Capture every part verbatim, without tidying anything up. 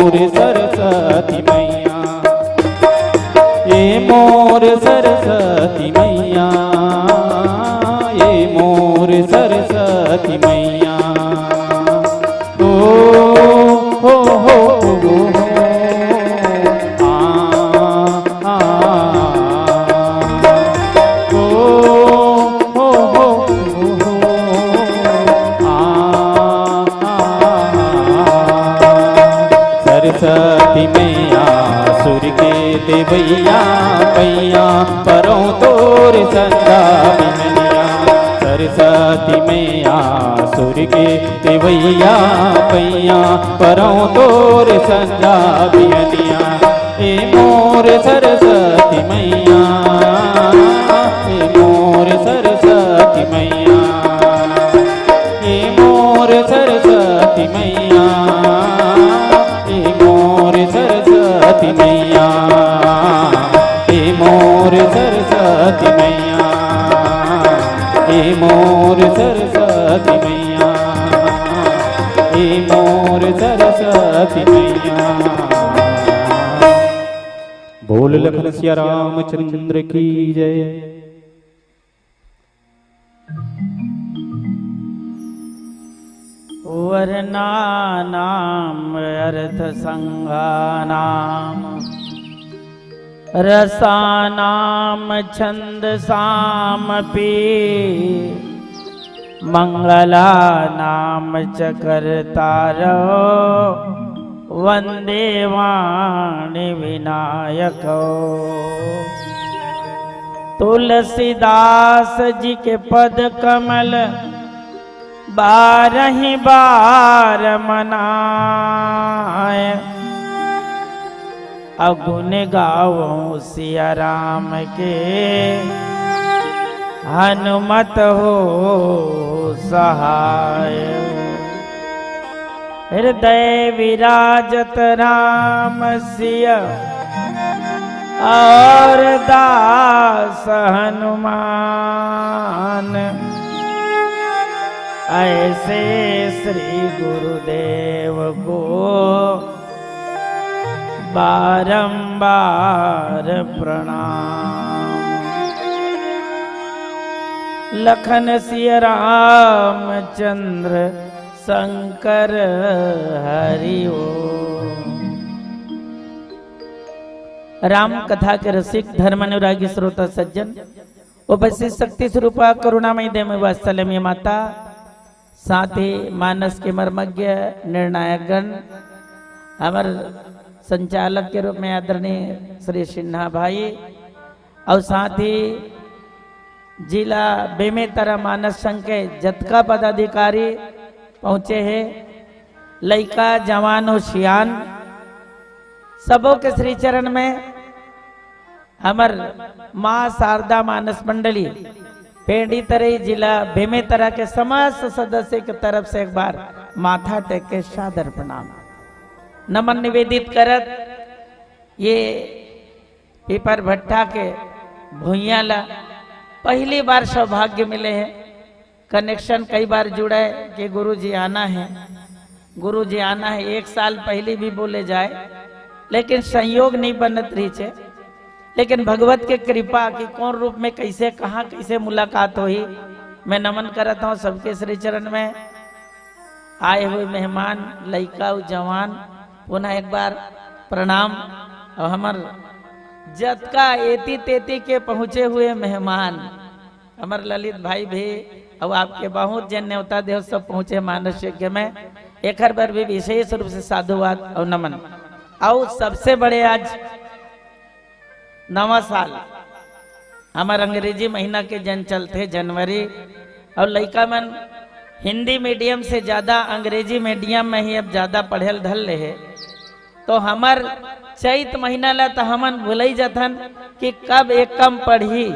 मोर सरस्वती मैया, ए मोर सरस्वती मैया, ए मोर सरस्वती मैया। ओ हो हो हो हो, आ, आ, ओ हो हो हो हो, आ, आ, आ। सरस्वती मैया सुर के देवैया, पैया परौं तोर संझा बिहनिया। सरस्वती मैया सुर के देवैया, पैया परौं तोर संझा बिहनिया। ए मोर सरस्वती मैया, ए मोर सरस्वती मैया, ए मोर सरस्वती मैया, ए मोर सरस्वती मैया, ए मोर सरस्वती मैया, ए मोर सरस्वती मैया, ए मोर सरस्वती मैया। बोल लखन सिया रामचंद्र की जय। वर्णानाम् अर्थसङ्घानाम् रसानां छन्दसामपि मङ्गलानां च कर्तारौ वन्दे वाणि विनायकौ। तुलसीदास जी के पद कमल बारहि बार मनाय। अगुन गावहु सिया राम के हनुमत हो सहाय। हृदय विराजत राम सिया और दास हनुमान। ऐसे श्री गुरुदेव को बारंबार प्रणाम। लखन सिय रामचंद्र शंकर हरि ओम। राम कथा के रसिक, धर्म अनुरागी श्रोता सज्जन, उपस्थित शक्ति स्वरूपा करुणामयी देवी वात्सल्यमयी माता, साथ ही मानस के मर्मज्ञ निर्णायक गण, हमर संचालक के रूप में आदरणीय श्री सिन्हा भाई, और साथ ही जिला बेमेतरा मानस संघ के जतका पदाधिकारी पहुंचे हे, लइका, जवान और सियान, सबो के श्री चरण में हमर माँ शारदा मानस मंडली, पेंडी तरई, जिला बेमेतरा के समस्त सदस्य के तरफ से एक बार माथा टेक के सादर प्रणाम, नमन निवेदित करत, ये पीपर भट्टा के भुइयां ला पहली बार सौभाग्य मिले हे। कनेक्शन कई बार जुड़े कि गुरु जी आना है, गुरु जी आना है, एक साल पहले भी बोले जाए, लेकिन संयोग नहीं बनत रहिसे। लेकिन भगवत के कृपा कि कौन रूप में, कैसे, कहाँ, कैसे मुलाकात होही, मैं नमन करत हूँ सबके श्री चरण में। आए हुए मेहमान, लइका अउ जवान, पुनः एक बार प्रणाम। और हमर जतका एती तेती के पहुँचे हुए मेहमान, हमर ललित भाई भी, और आपके बहुत जन नेवता देव सब पहुँचे मानस यज्ञ में, एकर बर भी विशेष रूप से साधुवाद और नमन। और सबसे बड़े आज नवा साल हमर अंग्रेजी महीना के जन चलथे जनवरी, और लइका मन हिंदी मीडियम से ज्यादा अंग्रेजी मीडियम में ही अब ज्यादा पढ़े ल धर ले हे। तो हमर चैत महीना ला तो हमन भुलई जथन कि कब एकम पढ़ही,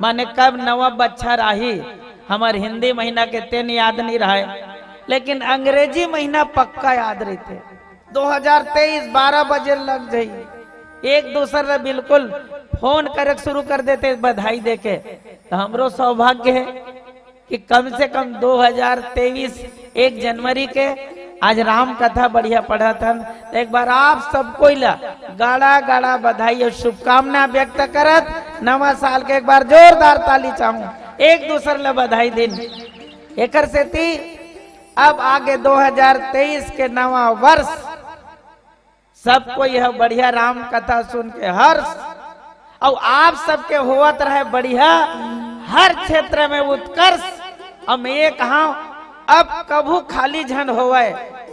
माने कब नवा बच्छर आही। हमर हिंदी महीना के तेन याद नहीं रहे, लेकिन अंग्रेजी महीना पक्का याद रहिथे। दो हज़ार तेईस बारह बजे लग जाई, एक दूसर ला बिल्कुल फोन करे शुरू कर देते बधाई देके। तो हमरो सौभाग्य है कि कम से कम दो हज़ार तेईस एक जनवरी के आज राम कथा बढ़िया पढ़त हन, त एक बार आप सब कोई ला गाड़ा गाड़ा बधाई अउ शुभकामना व्यक्त करत नवा साल के एक बार जोरदार ताली चाहूं, एक दूसर ला बधाई दिन। एकर सेती अब आगे दो हज़ार तेईस के नवा वर्ष, सब कोई ह बढ़िया राम कथा सुन के हर्ष, अउ आप सबके होवत रहे बढ़िया, हर क्षेत्र में उत्कर्ष। हम ये कहा, अब कभू खाली झन होवय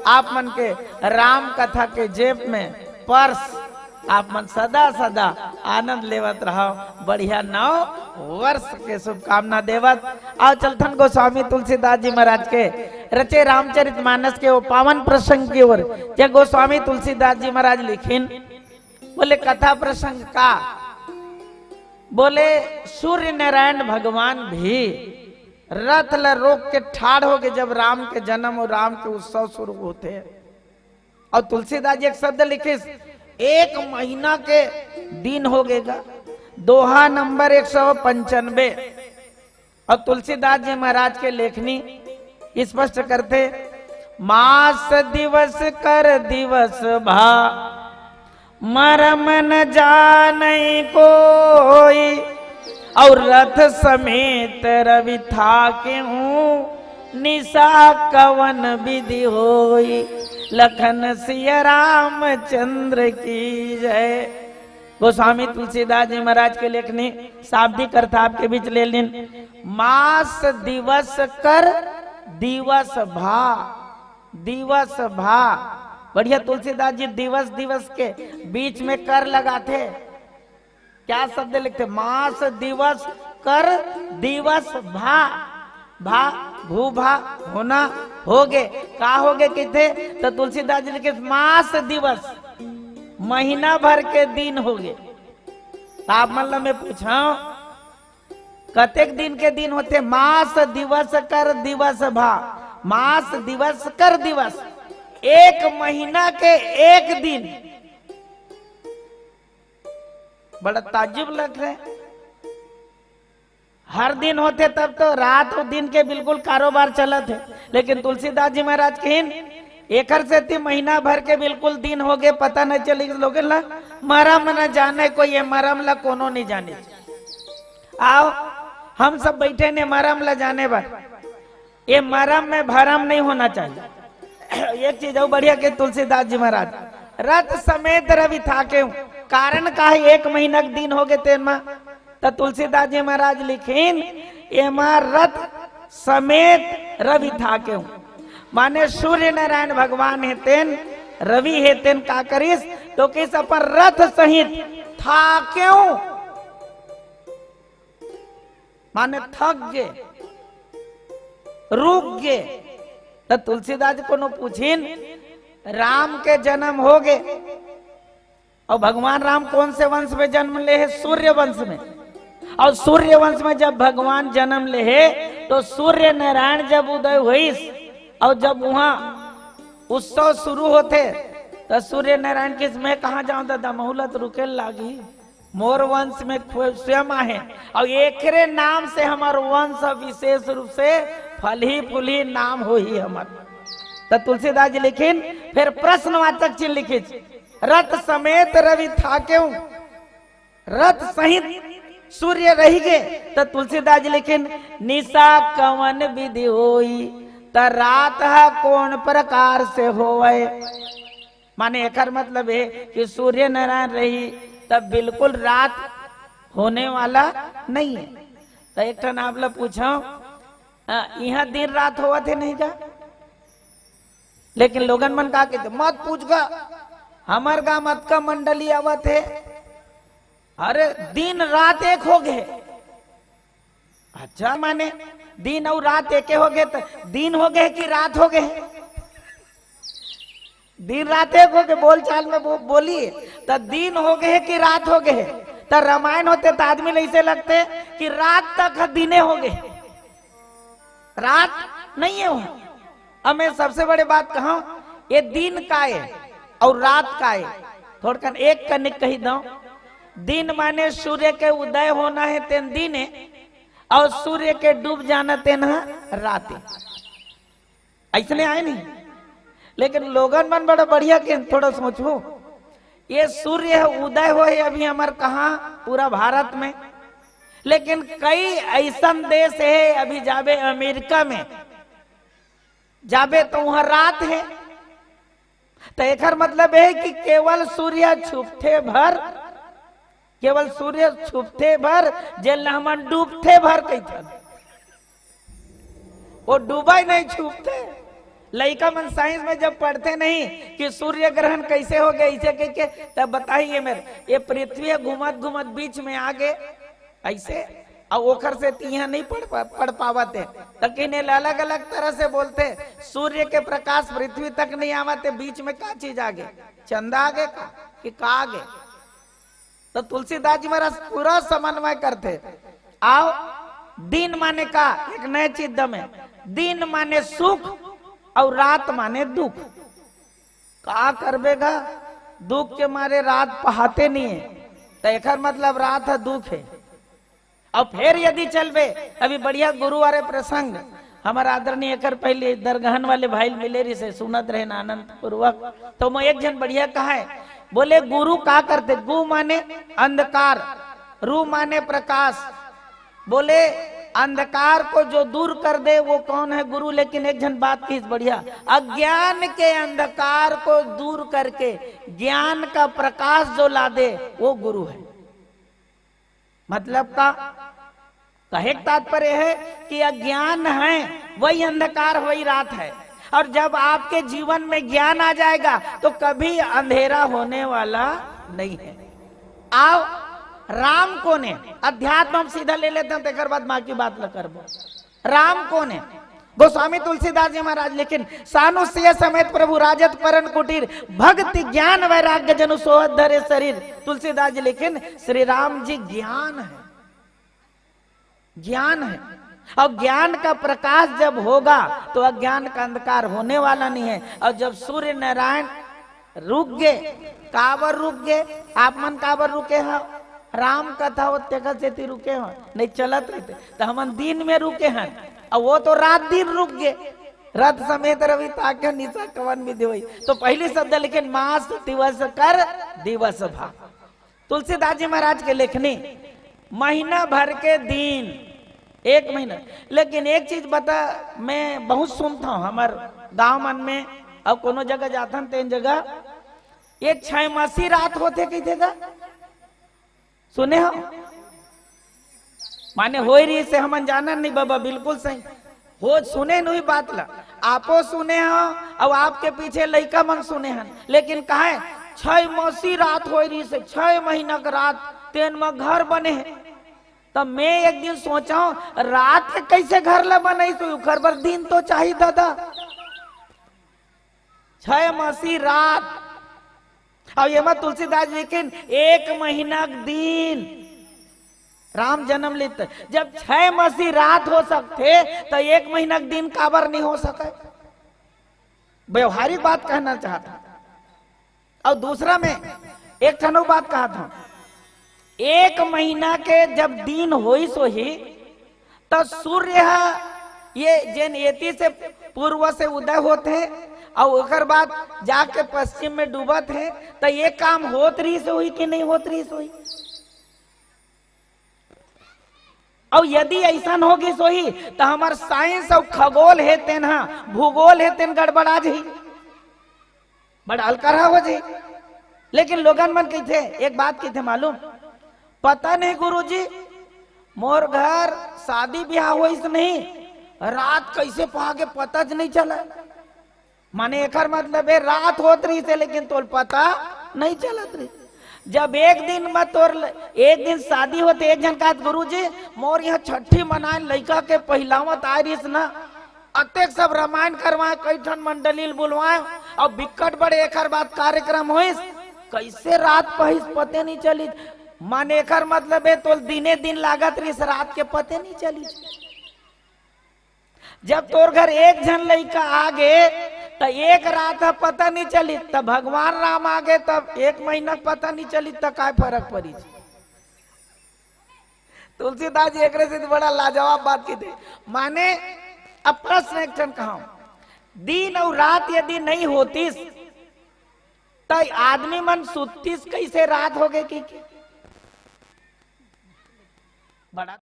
आप मन के राम कथा के जेब में पर्स। आप मन सदा सदा आनंद लेवत रहो। बढ़िया नव वर्ष के शुभकामना देवत, आओ चलथन गोस्वामी तुलसीदास जी महाराज के रचे रामचरित मानस के वो पावन प्रसंग की ओर, जे गोस्वामी तुलसीदास जी महाराज लिखिन। बोले, कथा प्रसंग का? बोले, सूर्य नारायण भगवान भी रथ ल रोक के ठाढ़ हो गए, जब राम के जन्म और राम के उत्सव शुरू होते हैं। और तुलसीदास जी एक शब्द लिखिस, एक महीना के दिन हो गएगा। दोहा नंबर एक सौ पंचानबे। और तुलसीदास जी महाराज के लेखनी स्पष्ट करते, मास दिवस कर दिवस भा, मरम न जानई कोई, और रथ समेत रवि थाकेहूँ, निशा कवन विधि होई। लखन सिया रामचंद्र की जय। गोस्वामी तुलसीदास जी महाराज के लेखनी शाब्दिक अर्थ आपके बीच ले लीन। मास दिवस कर दिवस भा, दिवस भा। बढ़िया, तुलसीदास जी दिवस, दिवस के बीच में कर लगाथे। क्या शब्द लिखथे? मास दिवस कर दिवस भा, भा, भू भा, होना, होगे। का होगे कहिथे? त तुलसीदास जी लिखिस, मास दिवस, महीना भर के दिन होगे। त आप मन ला मैं पूछंव, कतेक दिन के दिन होथे? मास दिवस कर दिवस भा, मास दिवस कर दिवस, एक महीना के एक दिन। बड़ा ताज्जुब लगथे। हर दिन होथे तब तो रात अउ दिन के बिल्कुल कारोबार चलत हे, लेकिन तुलसीदास जी महाराज कहिन, एकर सेती महीना भर के बिल्कुल दिन होगे, पता नहीं चलिस लोगन ला। मरम न जाने कोई, ये मरम ला कोनो नहीं जाने। आओ, हम सब बैठे ने मरम ला जाने बर, ये मरम में भरम नहीं होना चाहिए। एक चीज अउ बढ़िया के तुलसीदास जी महाराज, रथ समेत रवि थाकेहूँ। कारण का हे? एक महीना के दिन होगे तेन मा, त तुलसीदास जी महाराज लिखिन, एमा रथ समेत रवि थाकेहूँ, माने सूर्य नारायण भगवान हे तेन, रवि हे तेन का करिस, तो कहिस अपन रथ सहित थाकेहूँ, माने थक गे, रुक गे। त तुलसीदास जी कोनो पूछिन, राम के जन्म होगे, अउ भगवान राम कौन से वंश में जन्म ले हे? सूर्य वंश में। अउ सूर्य वंश में जब भगवान जन्म ले हे, तो सूर्य नारायण जब उदय होइस, अउ जब उहाँ उत्सव शुरू होथे, त सूर्य नारायण कहिस, मैं कहाँ जाऊं दादा, महूँ ला त रुके लागही। मोर वंश में खु-, स्वयं आहे, अउ एकरे नाम से हमर वंश विशेष रूप से फलही फूलही, नाम होही हमर। त तुलसीदास जी लिखिन, फिर प्रश्नवाचक चिन्ह लिखिस, रथ समेत रवि थाकेहूँ, रथ सहित सूर्य रहिगे, त तुलसीदास जी लिखिन, निशा कवन विधि होई, त रात ह कौन प्रकार से होवय। माने एकर मतलब हे कि सूर्य नारायण रही, तब बिल्कुल रात होने वाला नहीं है। त एक ठन आप ला पूछंव, अ, इहाँ दिन रात होवत हे नहीं का? लेकिन लोगन मन का कहिथे, मत पूछ गा, हमर गांव अतका मंडली आवत हे, अरे दिन रात एक होगे। अच्छा, माने दिन अउ रात एके होगे, त दिन होगे कि रात होगे? दिन रात एक होगे, बोलचाल में बो-, बोली, त दिन होगे कि रात होगे? त रामायण होथे त आदमी ला अइसे लगथे कि रात तक ह दिने होगे, रात नहीं हे वो। अब मैं सबसे बड़े बात कहूं, ये दिन काय अउ रात काय, थोड़कन एक कनिक कहि दंव। दिन माने सूर्य के उदय होना हे, तेन दिन हे, अउ सूर्य के डूब जाना, तेन ह रात हे। अइसने आय नहीं? लेकिन लोगन मन बड़ा बढ़िया के थोड़ा सोचहू, ये सूर्य ह उदय होए अभी हमर कहाँ, पूरा भारत में, लेकिन कई ऐसन देश हे, अभी जाबे अमेरिका में, जाबे तो वहां रात हे। तो एकर मतलब हे कि केवल सूर्य छुपथे भर, केवल सूर्य छुपथे भर, जेला हमन डूबथे भर कहिथन। वो डूबे नहीं, छुपथे। लइका मन साइंस में जब पढ़थे नहीं कि सूर्य ग्रहण कैसे हो गया, इसे कह के, तब बताइए मेरे, ये पृथ्वी घूमत घूमत बीच में आ गए ऐसे, और ओखर से तिहा नहीं पढ़ पा-, पढ़ पावत है। लेकिन ये अलग अलग तरह से बोलते, सूर्य के प्रकाश पृथ्वी तक नहीं आवत है, बीच में का चीज आ गए, चंदा आ गए का, कि का आ गए? तो तुलसीदास जी महाराज पूरा समन्वय करथे। आओ, दिन माने का, एक नए चीज दमे, दिन माने सुख और रात माने दुख। का करबे गा, दुख के मारे रात पहाते नहीं है, तो एकर मतलब रात है दुख है। और फिर यदि चलबे, अभी बढ़िया गुरु वाले प्रसंग, हमारा आदरणीय एकर पहले दरगहन वाले भाई मिले रहिसे, सुनत रहे ना आनंद पूर्वक, तो मैं एक झन बढ़िया कहा है, बोले गुरु का करते, गु माने अंधकार, रु माने प्रकाश, बोले अंधकार को जो दूर कर दे वो कौन है गुरु। लेकिन एक झन बात कहिस बढ़िया, अज्ञान के अंधकार को दूर करके ज्ञान का प्रकाश जो ला दे वो गुरु है। मतलब का, कहे के तात्पर्य है कि अज्ञान है, वही अंधकार, वही रात है। और जब आपके जीवन में ज्ञान आ जाएगा तो कभी अंधेरा होने वाला नहीं है। आओ, राम कोन हे? अध्यात्म हम सीधा ले लेते हैं, तेकर बाद बाकी बात ल करबो। राम कोन हे? गोस्वामी तुलसीदास जी महाराज लिखिन, सानुसुईया समेत प्रभु राजत परन कुटीर, भक्ति ज्ञान वैराग्य जनु सोहत धरे शरीर। तुलसीदास जी लिखिन, श्री राम जी ज्ञान है, ज्ञान है। और ज्ञान का प्रकाश जब होगा तो अज्ञान का अंधकार होने वाला नहीं है। और जब सूर्य नारायण रुक गे, काबर रुक गे, आप मन काबर रुके हो? राम कथा हो, तेकर सेती रुके हो, नहीं चलत रहते तो हमन दिन में रुके हैं, और वो तो रात दिन रुक गे। रथ समेत रवि ताके निशा कवन विधि होई। तो पहली शब्द लिखिन, मास दिवस कर दिवस भा। तुलसीदास जी महाराज के लेखनी, महीना भर के दिन, एक महीना। लेकिन एक चीज बता, मैं बहुत सुनता हूँ हमर गांव मन में, और कोनो जगह जाथन तेन जगह, ये छह मासी रात होथे कहिथे गा, सुने हो? माने होई रहिसे हमन जानन नहीं बाबा, बिल्कुल सही। हो सुने नहीं बात ला, आपो सुने हो, और आपके पीछे लइका मन सुने हन। लेकिन काहे, छह मासी रात होई रहिसे, छह महीना के रात, तेन म घर बने हे। तब मैं एक दिन सोचा हूँ, रात के कैसे घर ला बनाई, तो घर पर दिन तो चाहिए दादा। छह मासी रात। अब ये मत तुलसीदास जी लिखिन, एक महीना के दिन राम जन्म लेते, जब छह मासी रात हो सकथे, तो एक महीना के दिन काबर नहीं हो सके? व्यवहारिक बात कहना चाहता। और दूसरा में एक ठन अउ बात कहा था, एक महीना के जब दिन होइस होही, त सूर्य ह ये जेन एती से पूर्व से उदय होत हे, और ओकर बाद जाके पश्चिम में डूबत हे, त ये काम होत रहिस होही कि नहीं होत रहिस होही? और यदि ऐसन हो गिस होही, त हमर साइंस और खगोल हे तेन ह, भूगोल हे तेन गड़बड़ा जही, बड़ा अलकरहा हो जही। लेकिन लोगन मन कहिथे, एक बात कहिथे मालूम, पता नहीं गुरुजी, मोर घर शादी ब्याह होइस नहीं, रात कैसे पहागे पता च नहीं चला। माने एकर मतलब हे, रात होत रहिस हे, लेकिन तोल पता नहीं चलत रहिस। जब एक दिन म तोर ल-, एक दिन शादी होते, एक झन कहत, "गुरुजी, मोर यहाँ छठी मनाए लइका के पहिलावत आए रहिस ना, अतेक सब रामायण करवाए, कई ठन मंडली ल बुलवाए, और बिक्कट बड़े एकर बाद कार्यक्रम होइस, कैसे रात पहिस पते नहीं चलिस।" माने एकर मतलब हे, तोल दिने दिन लागत रहिस, रात के पते नहीं चलिस। जब तोर घर एक झन लइका आ गे, त एक रात ह पता नहीं चली, त भगवान राम आ गे, तब एक महीना पता नहीं चली, त काय फरक पड़ी? तुलसीदास जी एकरे से बड़ा लाजवाब बात कहिथे। माने, अब प्रश्न एक ठन कहा, दिन अउ रात यदि नहीं होतिस, त आदमी मन सुत्तिस कइसे? रात होगे कि, कि? बड़ा